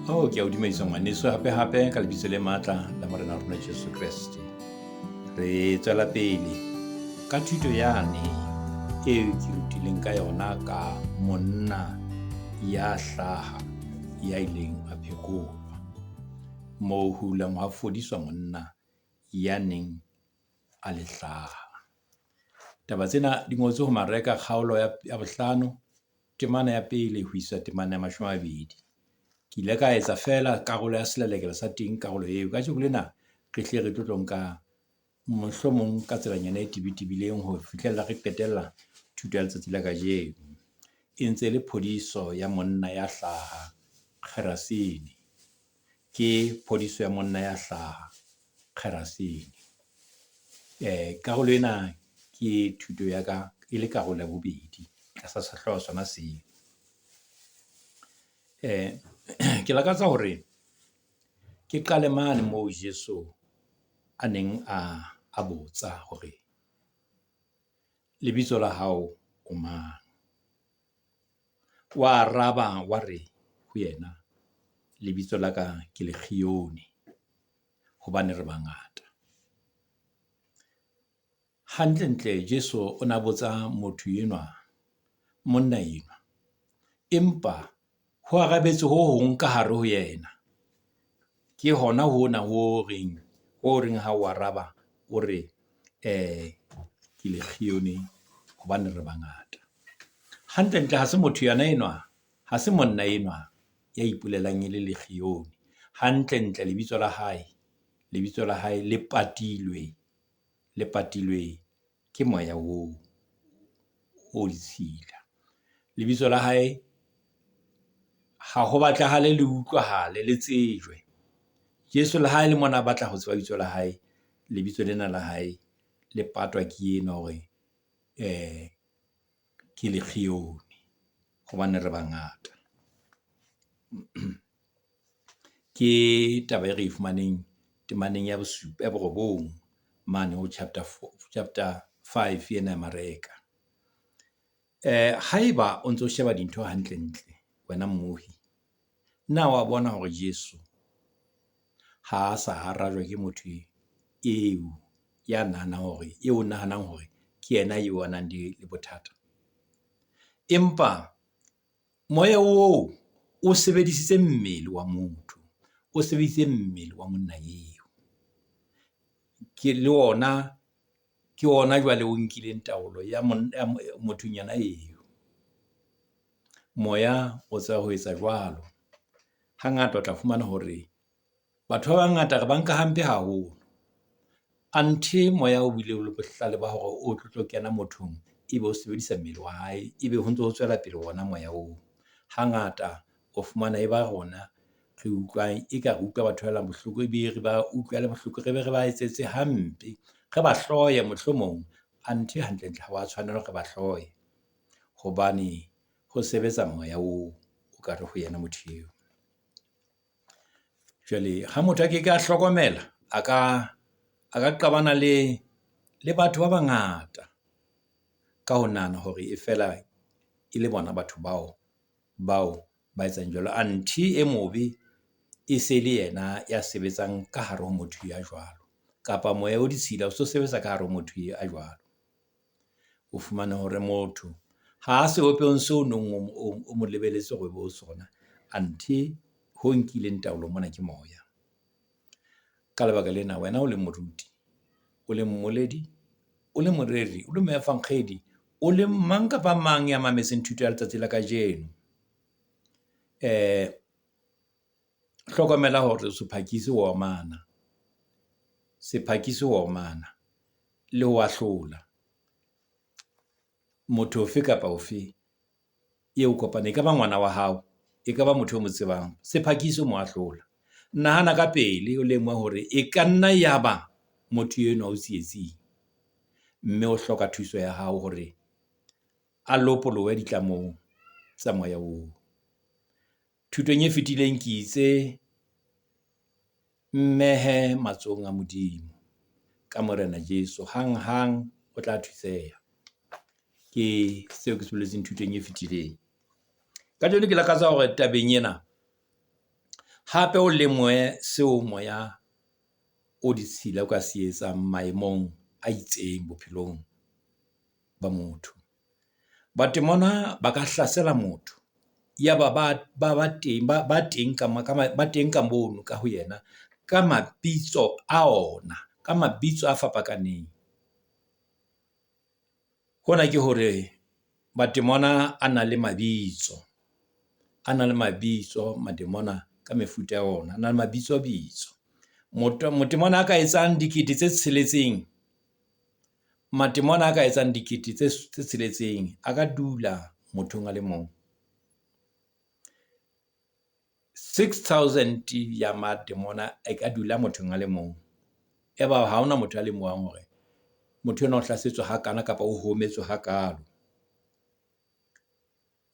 Oh, ke a o dumedisa ngwaneso hape hape ka lebitso le matla la Morena rona Jesu Kreste. Re tswela pele ka thuto yane eo ke rutileng ka yona ka monna ya hlaha ya ileng a phekolwa. Moo ho ileng hwa fodiswa monna ya neng a le hlaha. Taba tsena di ngotswe ho Mareka kgaolo ya bohlano, temana ya pele ho isa temana ya 20. Ke ile ka etsa feela karolo ya selelekela sa teng karolo eo. Kajeko lena re hle re tlo nka mohlomong ka tselanyana e tebetebileng ho fihlella re qetella thuto ya letsatsi la kajeno. E ntse le phodiso ya monna ya hlaha Gerasene. Ke phodiso ya monna ya hlaha Gerasene. Karolo ena ke thuto ya ka e le karolo ya bobedi tlasa sehlooho sona seo. Ke lakatsa hore ke qale mane moo Jesu a neng a botsa hore lebitso la hao o mang? Wa araba wa re ho yena, lebitso la ka ke Lekgione, hobane re bangata. Hantlentle Jesu o na botsa motho enwa, monna enwa, empa ho arabetse ho hong ka hare ho yena. Ke hona hona ho reng, ho reng ha o araba, o re ke Lekgione hobane re bangata. Hantlentle ha se motho yena enwa, ha se monna enwa ya ipolelang e le Lekgione. Hantlentle lebitso la hae, lebitso la hae le patilwe, le patilwe ke moya oo o ditshila. Lebitso la hae ha ho batlahale le utlwahale, le tsejwe. Jesu le ha e le mona a batla ho tseba lebitso la hae, lebitso lena la hae le patwa ke enwa hore ke Lekgione hobane re bangata. Ke taba e re e fumaneng temaneng ya bosupa, ya borobong mane ho chapter chapter 5 ena ya Mareka. Haeba o ntso sheba dintho hantlentle, wena mmohi, na wa bona hore Jesu ha a sa arajwa ke motho eo ya nahanang hore, eo nahanang hore ke yena eo a nang le bothata? Empa moya oo o sebedisitse mmele wa motho, o sebedisitse mmele wa monna eo. Ke le ona, ke ona jwale o nkileng taolo ya mothong yena eo. Moya o tseba ho etsa jwalo. Hangata o tla fumana hore batho ba bangata re ba nka hampe haholo. Anthe moya o bile le bohlale ba hore o tlo kena mothong, ebe o sebedisa mmele wa hae, ebe ho ntso ho tswela pele ona moya oo. Hangata o fumana e ba rona re utlwang eka re utlwa batho ba bohloko, ebe re ba utlwele bohloko, re be re ba etsetse hampe, re ba hloye mohlomong. Anthe hantlentle ha wa tshwanela hore re ba hloye, hobane ho sebetsa moya oo o ka re ho yena motho eo. Jwale ha motho a ke ke a hlokomela, a ka qabana le batho ba bangata ka ho nahana hore e fela e le bona batho bao bao ba etsang jwalo. Anthe e mobe e se le yena ya sebetsang ka hare ho motho ya jwalo, kapa moya o ditshila o so sebetsa ka hare ho motho a jwalo. O fumane hore motho ha sebopehong seo nong o mo lebelletse hore o sona, anthe ho nkileng taolo mona ke moya. Ka lebaka lena, wena o le moruti, o le mmoledi, o le moreri, o le moefankgedi, o le mang kapa mang ya mametseng thuto ya letsatsi la kajeno, hlokomela hore se phakise ho omana, se phakise ho omana le ho ahlola motho ofe kapa ofe eo kopane. E ka ba ngwana wa hao, e ka ba motho o mo tsebang, se phakise ho mo ahlola. Nahana ka pele o lemohe hore e ka nna ya ba motho enwa o tsietsing, mme o hloka thuso ya hao hore a lopolohe ditlamong tsa moya oo. Thutong e fetileng ke itse mmehe matsohong a Modimo ka Morena Jesu, hanghang o tla thuseha. Ke seo ke se boletseng thutong e fetileng. Kajeno ke lakatsa hore tabeng ena Hape o lemohe seo moya o ditshila o ka se etsang maemong a itseng bophelong ba motho. Batemona ba ka hlasela motho yaba ba teng ba teng ka mono ka ho yena ka mabitso a ona, ka mabitso a fapakaneng. Hona ke hore matemona a na le mabitso, a na le mabitso matemona ka mefuta ya ona, a na le mabitso bitso. Motemona a ka etsang dikete tse tsheletseng, matemona a ka etsang dikete tse tsheletseng a ka dula mothong a le mong. 6000 ya matemona e ka dula mothong a le mong. Eba ha hona motho a lemohang hore motho enwa o hlasetswe hakana kapa o hometswe hakalo.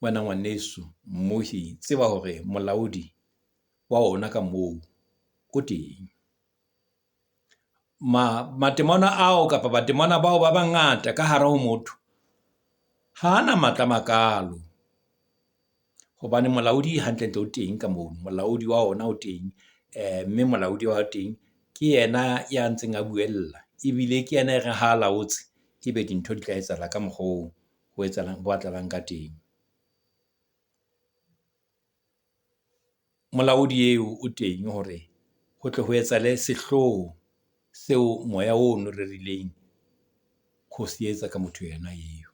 Wena ngwaneso, mmohi tseba hore molaodi wa ona ka moo o teng. Matemona ao kapa batemona bao ba bangata ka hare ho motho, ha ana matla a makalo. Hobane molaodi hantlentle o teng ka mono. Molaodi wa ona o teng, mme molaodi wa teng ke yena ya ntseng a buella. Ebile ke yena e reng ha laotse, ebe dintho di tla etsahala ka mokgwa oo ho etsahalang, ho batlahalang ka teng. Molaodi eo o teng hore ho tle ho etsahale sehloho seo moya ono rerileng ho se etsa ka motho yena eo.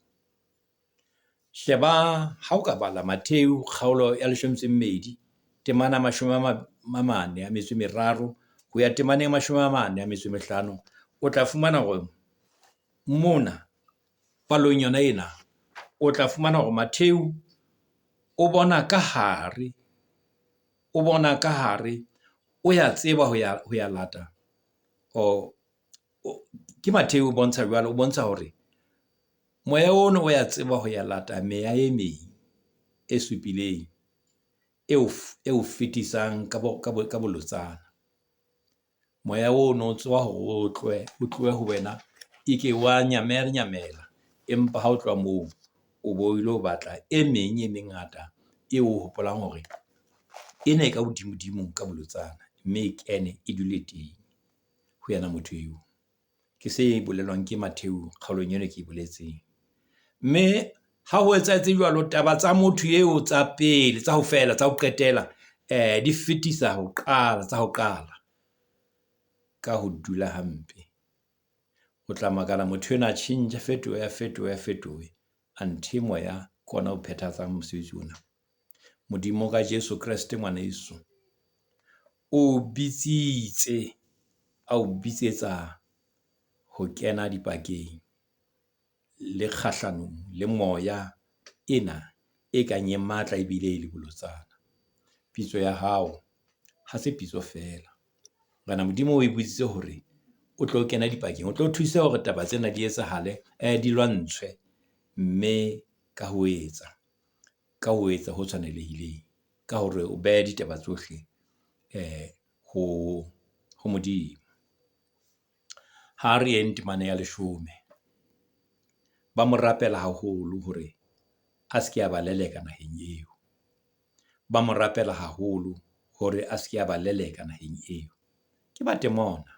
Sheba ha o ka bala Matheu kgaolo ya leshome e metso e mmedi, temana ya mashome a mane a metso e meraro ho ya temaneng ya mashome a mane a metso e mehlano. O tla fumana hore mona palong yona ena, o tla fumana hore Matheu o bona ka hare, o bona ka hare, o ya tseba ho ya lata or ke Matheu o bontsha jwalo, o bontsha hore moya ono o ya tseba ho ya lata meya e meng e supileng eo eo fetisang ka bolotsana. Moya ono o tseba hore o tlohe, o tlohe ho wena e ke wa nyamela nyamela. Empa ha ho tloha moo, o bo ilo batla e meng e mengata eo o hopolang hore ena e ka hodimodimo ka bolotsana. Mme e kene e dule teng ho yena motho eo. Ke se bolelwang ke Matheu kgaolong ena ke e boletseng. Mme ha ho etsahetse jwalo, taba tsa motho eo tsa pele, tsa ho fela, tsa ho qetela di fetisa ho qala, tsa ho qala ka ho dula hampe. O tla makala motho enwa a tjhentjhe, a fetohe, a fetohe, a fetohe. Anthe moya ke ona o phethahatsang mosebetsi ona. Modimo ka Jesu Kreste ngwaneso, o bitsitse, a o bitsetsa ho kena dipakeng le kgahlanong le moya ena e kang e matla ebile e le bolotsana. Pitso ya hao ha se pitso feela. Morena Modimo o e bitsitse hore o tlo kena dipakeng, o tlo thusa hore taba tsena di etsahale, di lwantshwe. Mme ka ho etsa, ka ho etsa ho tshwanelehileng. Ka hore o behe ditaba tsohle ho Modimo. Ha re yeng temana ya leshome. Ba mo rapela haholo hore a se ke a ba leleka naheng eo. Ba mo rapela haholo hore a se ke a ba leleka naheng eo. Ke batemona.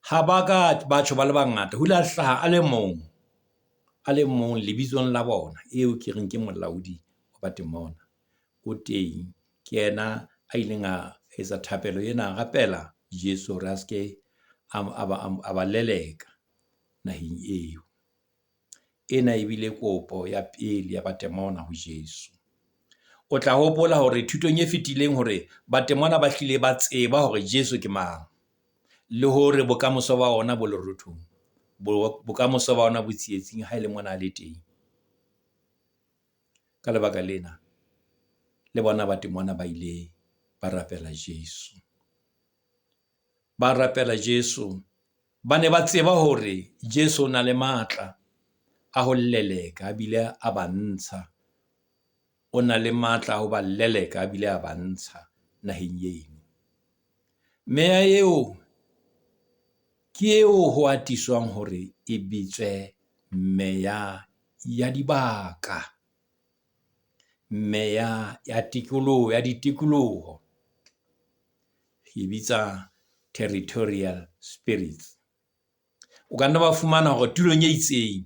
Ha ba ka batjho ba le bangata, ho ile ha hlaha a le mong, a le mong lebitsong la bona, eo ke reng ke molaodi wa batemona. O teng, ke yena a ileng a etsa thapelo ena, a rapela Jesu hore a se ke a ba leleka naheng eo. Ena ebile kopo ya pele ya batemona ho Jesu. O tla hopola hore thutong e fetileng hore batemona ba hlile ba tseba hore Jesu ke mang, le hore bokamoso ba ona bo lerothong. Bokamoso ba ona bo tsietsing ha e le mona a le teng. Ka lebaka lena, le bona batemona ba ile ba rapela Jesu. Ba rapela Jesu. Ba ne ba tseba hore Jesu o na le matla a ho leleka a bile a ba ntsha. O na le matla a ho ba leleka a bile a ba ntsha naheng eno. Meya eo ke eo ho atiswang hore e bitswe meya ya dibaka. Meya ya tikoloho, ya ditikoloho. Re e bitsa territorial spirits. O ka nna wa fumana hore tulong e itseng,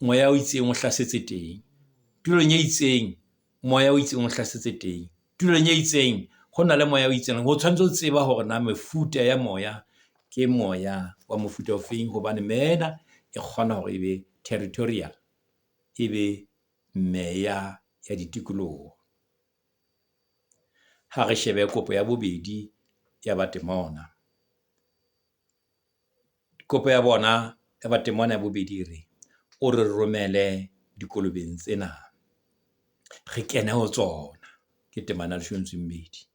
moya o itseng o hlasetse teng. Tulong e itseng, moya o itseng o hlasetse teng. Tulong e itseng, ho na le moya o itseng. O tshwanetse ho tseba hore na mefuta ya moya ke moya wa mofuta ofeng. Hobane meya ena e kgona hore e be territorial, e be meya ya ditikoloho. Ha re shebe kopo ya bobedi ya batemona. Kopo ya bona ya batemona ya bobedi e re, o re romele dikolobeng tsena, re kene ho tsona. Ke temana ya leshome le metso e mmedi.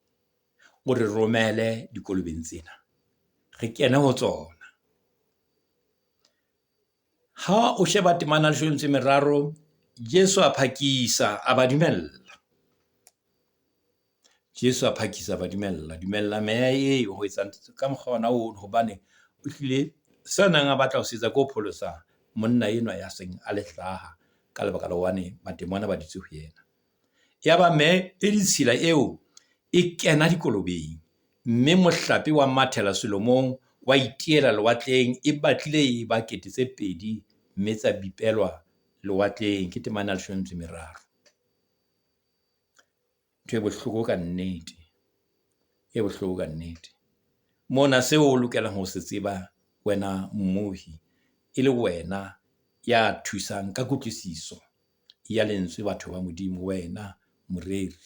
O re romele dikolobeng tsena, re kene ho tsona. Ha o sheba temana ya leshome le metso e meraro, Jesu a phakisa a ba dumella. Jesu a phakisa a ba dumella. Dumella meya eo ho etsa ka mokgwa ona ono hobane o hlile se neng a batla ho se etsa ke ho pholosa monna enwa ya seng a le hlaha ka lebaka la hobane matemona ba dutse ho yena. Yaba meya e ditshila eo e kena dikolobeng, mme mohlape wa mathela selomong, wa itiela lewatleng. E batlile e ba kete tse pedi, mme tsa bipelwa lewatleng. Ke temana ya leshome le metso e meraro. Ntho e bohloko ka nnete, e bohloko ka nnete. Mona seo o lokelang ho se tseba wena mmohi, e le wena ya thusang ka kutlwisiso ya lentswe batho ba Modimo. Wena moreri,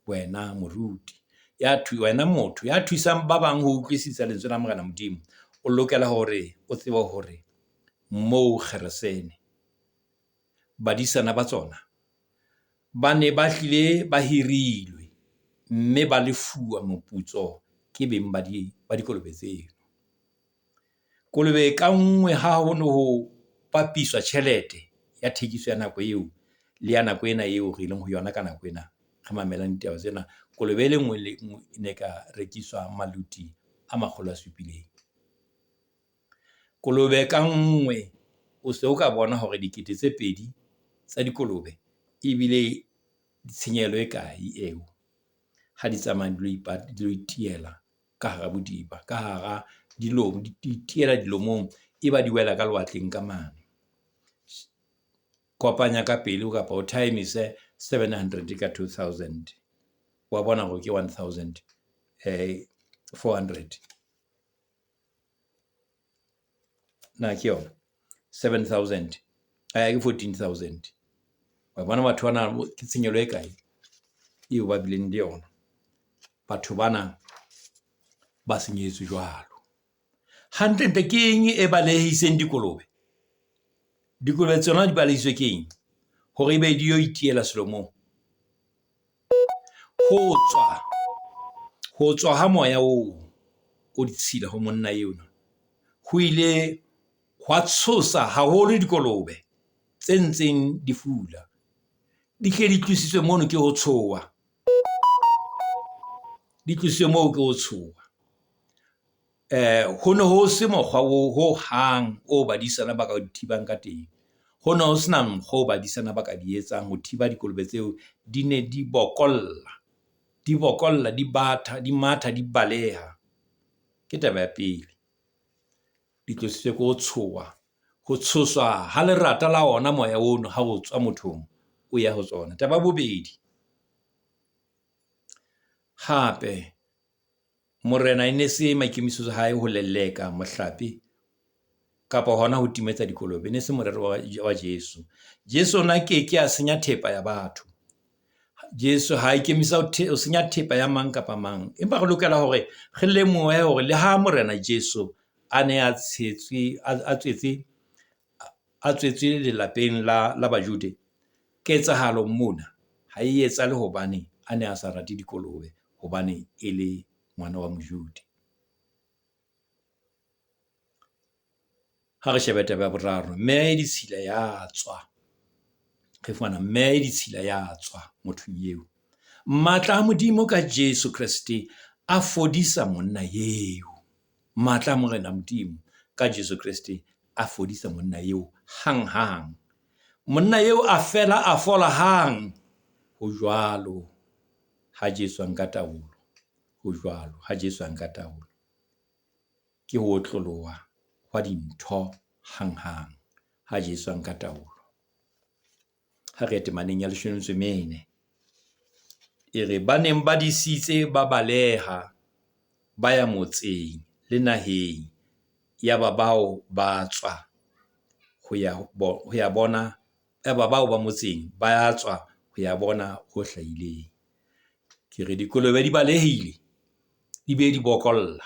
wena moruti, ya wena motho ya thusang ba bang ho utlwisisa lentswe la Morena Modimo. O lokela hore o tsebe hore moo Kgeresene, badisana ba tsona ba ne ba hlile ba hirilwe mme ba lefuwa moputso ke beng ba di ba dikolobe tseo. Kolobe ka nngwe ha ho no ho bapiswa tjhelete ya thekiso ya nako eo le ya nako ena eo re leng ho yona ka nako ena, re mamelang ditaba tsena. Kolobe e le nngwe le nngwe e ne ka rekiswa maluti a makgolo a supileng. Kolobe ka nngwe o se o ka bona hore dikete tse pedi tsa dikolobe ebile tshenyehelo e kae eo ha di tsamaya di lo di lo itiela ka hara bodiba, ka hara dilomo, di itiela dilomong. E ba di wela ka lewatleng ka mane. Kopanya ka pele kapa o times-e 700 ka 2000. Wa bona hore ke 1000 400. Na ke yona? 7000 ke 14,000. Wa bona batho bana ke tshenyehelo e kae eo ba bileng le yona. Batho bana ba senyehetswe jwalo. Hantlentle ke eng e balehiseng dikolobe? Dikolobe tsona di balehiswe ke eng? Hore ebe di yo itiela selomong. Ho tswa, ho tswa ha moya oo o ditshila ho monna eno, ho ile hwa tshosa haholo dikolobe tse ntseng di fula. Di hle di tlositswe mono ke ho tshoha. Di tlositswe moo ke ho tshoha. Ho ne ho se mokgwa oo hohang o badisana ba ka di thibang ka teng. Ho ne ho sena mokgwa oo badisana ba ka di etsang ho thiba dikolobe tseo. Di ne di bokolla, di bokolla, di batha, di matha, di baleha. Ke taba ya pele. Di tlositswe ke ho tshoha, ho tshoswa ha lerata la ona moya ono ha o tswa mothong o ya ho tsona. Taba ya bobedi, hape Morena e ne se maikemisetso a hae ho leleka mohlape kapa hona ho timetsa dikolobe. E ne se morero wa Jesu. Jesu o na ke ke a senya thepa ya batho. Jesu ha ikemisa ho senya thepa ya mang kapa mang. Empa re lokela hore re lemohe hore le ha Morena Jesu a ne a tshetswe, a tswetse, a tswetswe lelapeng la Bajude, ketsahalo mona ha e etsahale hobane a ne a sa rate dikolobe, hobane e le ngwana wa Mojude. Ha re shebe taba ya boraro, meya e ditshila ya tswa. Re fumana meya e ditshila ya tswa mothong eo. Matla a Modimo ka Jesu Kreste a fodisa monna eo. Matla a Morena Modimo ka Jesu Kreste a fodisa monna eo hang-hang. Monna eo a fela a fola hang. Ho jwalo ha Jesu a nka taolo. Ho jwalo ha Jesu a nka taolo. Ke ho otloloha hwa dintho hanghang ha Jesu a nka taolo. Ha re ye temaneng ya leshome le metso e mene. E re ba neng ba disitse ba baleha, ba ya motseng le naheng. Yaba bao ba tswa ho ya bona, yaba bao ba motseng ba tswa ho ya bona ho hlahileng. Ke re dikolobe di balehile, di be di bokolla.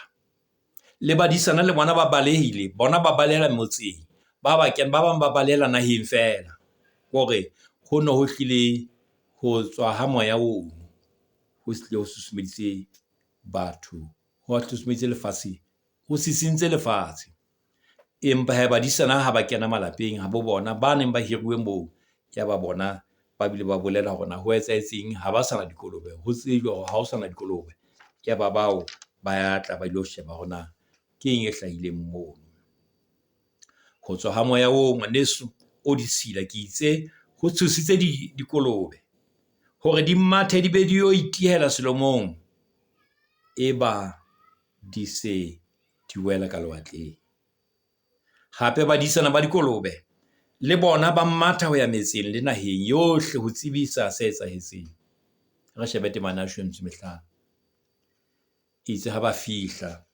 Le badisana le bona ba balehile, bona ba balehela motseng. Ba ba ba bang ba balehela naheng feela. Ke hore ho no ho hlile ho tswa ha moya ono, ho hlile ho susumeditse batho, ho susumeditse lefatshe, ho sisintse lefatshe. Empa hee badisana ha ba kena malapeng habo bona, ba neng ba hiruwe moo, ya ba bona ba bile ba bolela hore na ho etsahetseng ha ba sa na dikolobe. Ho tsejwa hore ha ho sana dikolobe. Ya ba bao ba ya tla ba ilo sheba hore na ke eng e hlahileng mono. Ho tswa ha moya oo ngwaneso o ditshila, ke itse ho tshositse dikolobe hore di mathe di be di yo itihela selomong. Eba di se di wela ka lewatleng. Hape badisana ba dikolobe le bona ba matha ho ya metseng le naheng yohle ho tsebisa se etsahetseng. Re shebe temana ya leshome le metso e mehlano. Itse ha ba fihla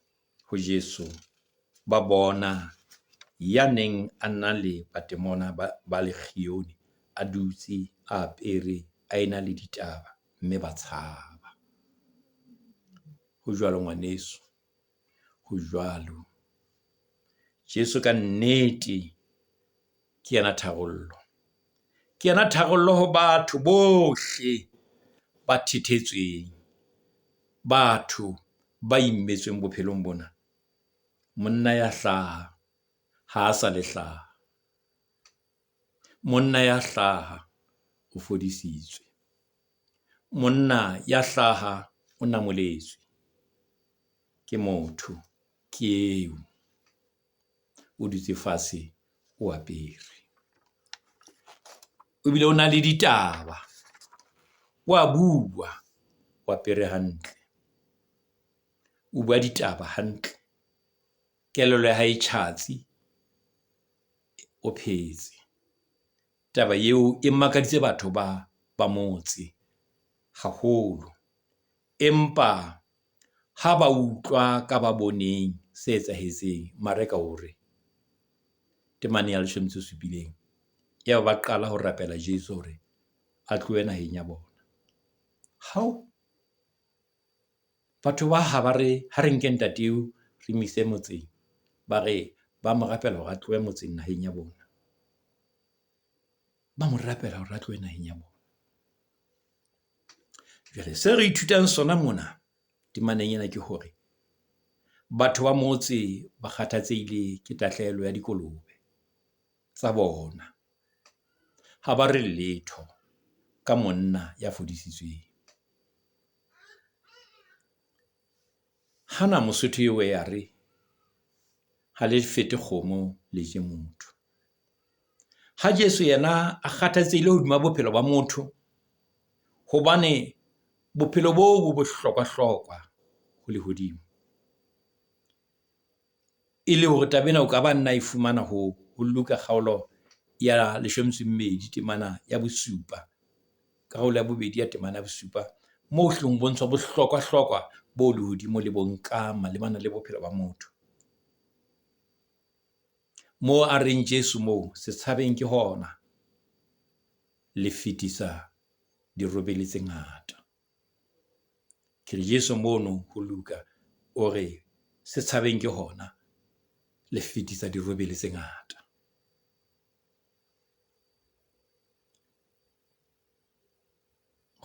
ho Jesu, ba bona ya neng a na le batemona ba lekgioni a dutse a apere, a ena le ditaba, mme ba tshaba. Ho jwalo ngwaneso, ho jwalo. Jesu ka nnete ke yena tharollo. Ke yena tharollo ho batho bohle ba thethetsweng, batho ba imetsweng bophelong bona. Monna ya hlaha ha a sa le hlaha. Monna ya hlaha o fodisitswe. Monna ya hlaha o namoletswe. Ke motho ke eo, o dutse fatshe, o apere. O bile o na le ditaba, wa bua, o apere hantle. O bua ditaba hantle. Kelello ya hae e tjhatsi, o phetse. Taba eo e makaditse batho ba motse haholo. Empa ha ba utlwa ka ba boneng se etsahetseng, Mareka o re temaneng ya leshome le metso e supileng. Yaba ba qala ho rapela Jesu hore a tlohe naheng ya bona. Hao! Batho ba ha ba re, ha re nke ntate eo re mo ise motseng. Ba re ba mo rapela hore a tlohe motseng naheng ya bona. Ba mo rapela hore a tlohe naheng ya bona. Jwale se re ithutang sona mona temaneng ena ke hore batho ba motse ba kgathatsehile ke tahlehelo ya dikolobe tsa bona. Ha ba re letho ka monna ya fodisitsweng. Hana Mosotho eo ya re, ha le fete kgomo le je motho. Ha Jesu yena a kgathatsehile hodima bophelo ba motho, hobane bophelo boo bo bohlokwa-hlokwa ho lehodimo. E le hore taba ena o ka ba nna e fumana ho Luka kgaolo ya leshome metso e mmedi temana ya bosupa. Karolo ya bobedi ya temana ya bosupa, moo ho bontshwa bohlokwa-hlokwa bo lehodimo le bo nkang malebana le bophelo ba motho. Moo a reng Jesu moo, se tshabeng ke hona, le fetisa dirobele tse ngata. Ke re Jesu mono ho Luka o re se tshabeng ke hona, le fetisa dirobele tse ngata.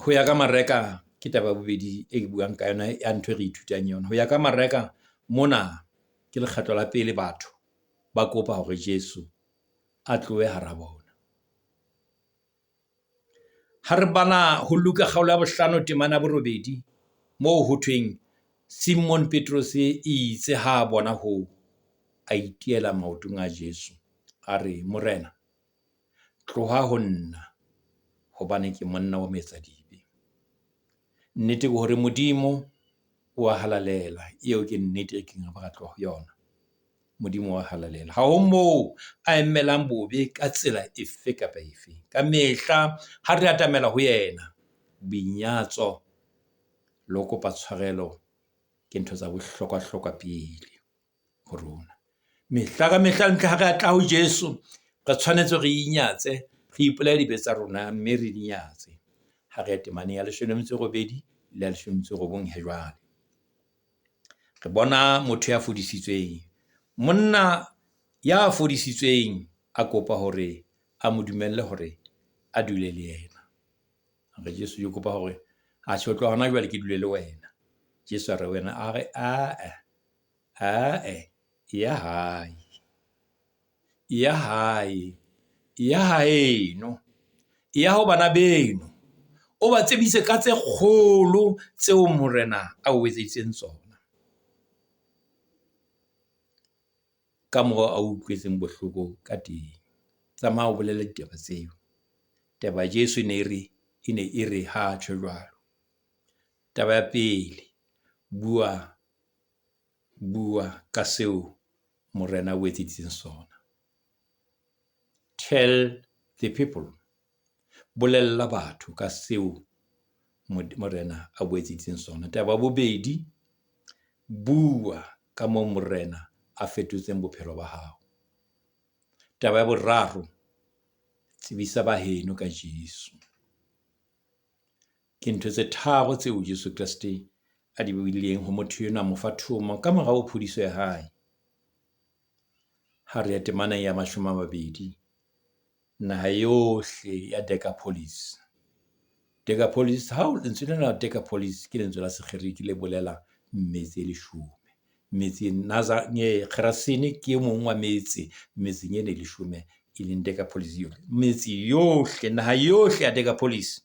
Ho ya ka Mareka, ke taba ya bobedi e ke buang ka yona ya ntho e re ithutang yona. Ho ya ka Mareka mona ke lekgetlo la pele batho ba kopa hore Jesu a tlohe hara bona. Ha re bala ho Luka kgaolo ya bohlano temana ya borobedi, moo ho thweng Simon Petrose itse ha a bona hoo, a itihela maotong a Jesu, a re, Morena, tloha ho nna, hobane ke monna wa moetsadibe. Nnete ke hore Modimo o wa halalela. Eo ke nnete e keng ra tloha ho yona. Modimo wa halalela. Ha ho moo a emelang bobe ka tsela efe kapa efe. Ka mehla ha re atamela ho yena, boinyatso le ho kopa tshwarelo ke ntho tsa bohlokwa-hlokwa pele ho rona. Mehla ka mehla ntle ha re tla ho Jesu, re tshwanetse re inyatse, re ipolele dibe tsa rona, mme re di nyatse. Ha re ye temaneng ya leshome le metso e robedi le ya leshome le metso e robong he jwale. Re bona motho ya fodisitsweng. Monna ya fodisitsweng a kopa hore a mo dumelle hore a dule le yena. A re, Jesu ke kopa hore atjhe ho tloha hona jwale ke dule le wena. Jesu a re wena, a re ae, ae, ya hae. Ya hae, ya haeno, ya ho bana beno. O ba tsebise ka tse kgolo tseo Morena a o etseditseng tsona. Ka moo a utlwetseng bohloko ka teng. Tsamaya o bolele ditaba tseo. Taba ya Jesu e ne e re, e ne e re ha tjho jwalo. Taba ya pele, bua, bua ka seo Morena o etseditseng sona. Tell the people. Bolella batho ka seo Morena a o etseditseng sona. Taba ya bobedi, bua ka moo Morena a fetotseng bophelo ba hao. Taba ya boraro, tsebisa ba heno ka Jesu. Ke ntho tse tharo tseo Jesu Kreste a di buileng ho motho enwa, a mo fa thomo ka mora ho phodiso ya hae. Ha re ya temaneng ya mashome a mabedi, naha yohle ya Decapolis. Decapolis, ha lentswe lena Decapolis ke lentswe la Sekgerike le bolela metse e leshome. Metse Gerasene ke e mong wa metse, metseng ena e leshome e leng Decapolis. Metse yohle, naha yohle ya Decapolis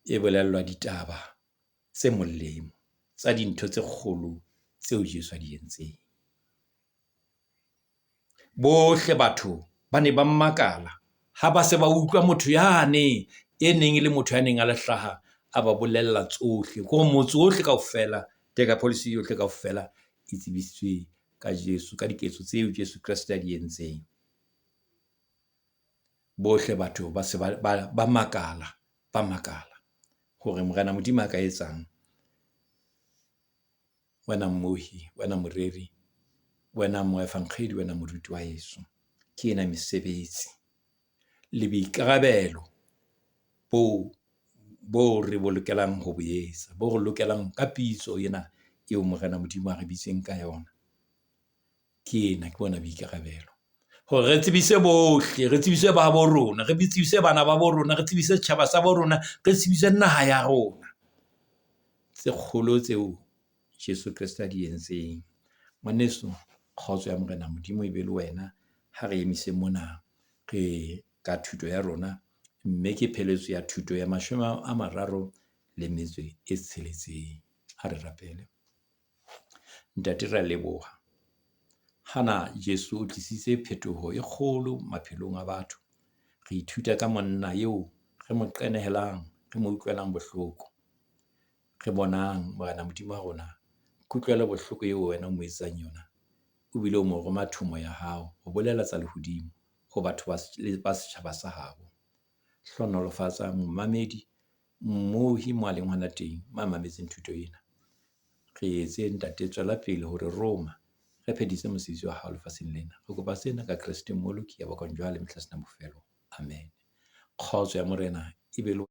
e bolellwa ditaba tse molemo tsa dintho tse kgolo tseo Jesu a di entseng. Bohle batho ba ne ba makala ha ba se ba utlwa motho yane e neng e le motho ya neng a le hlaha, a ba bolella tsohle. Ke hore motse ohle kaofela, Decapolis yohle kaofela e tsebisitswe ka Jesu, ka diketso tseo Jesu Kreste a di entseng. Bohle batho ba se ba makala, ba makala hore Morena Modimo a ka etsang. Wena mmohi, wena moreri, wena moefankgedi, wena moruti wa heso. Ke ena mesebetsi le boikarabelo bo re bo lokelang ho bo etsa, bo re lokelang ka pitso ena eo Morena Modimo a re bitseng ka yona. Ke ena, ke bona boikarabelo. Hore re tsebise bohle, re tsebise ba bo rona, re tsebise bana ba bo rona, re tsebise setjhaba sa bo rona, re tsebise naha ya rona. Tse kgolo tseo Jesu Kreste a di entseng. Ngwaneso, kgotso ya Morena Modimo e be le wena. Ha re emise mona re ka thuto ya rona, mme ke pheletso ya thuto ya 36. Ha re rapele. Ntate, re a leboha. Hana Jesu o tlisitse phetoho e kgolo maphelong a batho. Re ithuta ka monna eo re mo qenehelang, re mo utlwelang bohloko. Re bonang Morena Modimo wa rona, kutlwelo bohloko eo wena o mo etsang yona. O bile o mo roma thomo ya hao ho bolela tsa lehodimo ho batho ba setjhaba sa habo. Hlohonolofatsa momamedi, mmohi mo a leng hona teng, ma mametseng thuto ena. Re etse ntate, tswela pele hore roma re phethise mosebetsi wa hao lefatsheng lena. Re kopa sena ka Kreste Mmoloki ya bakang jwale mehla sena bofelo. Amen. Kgotso ya Morena e be le.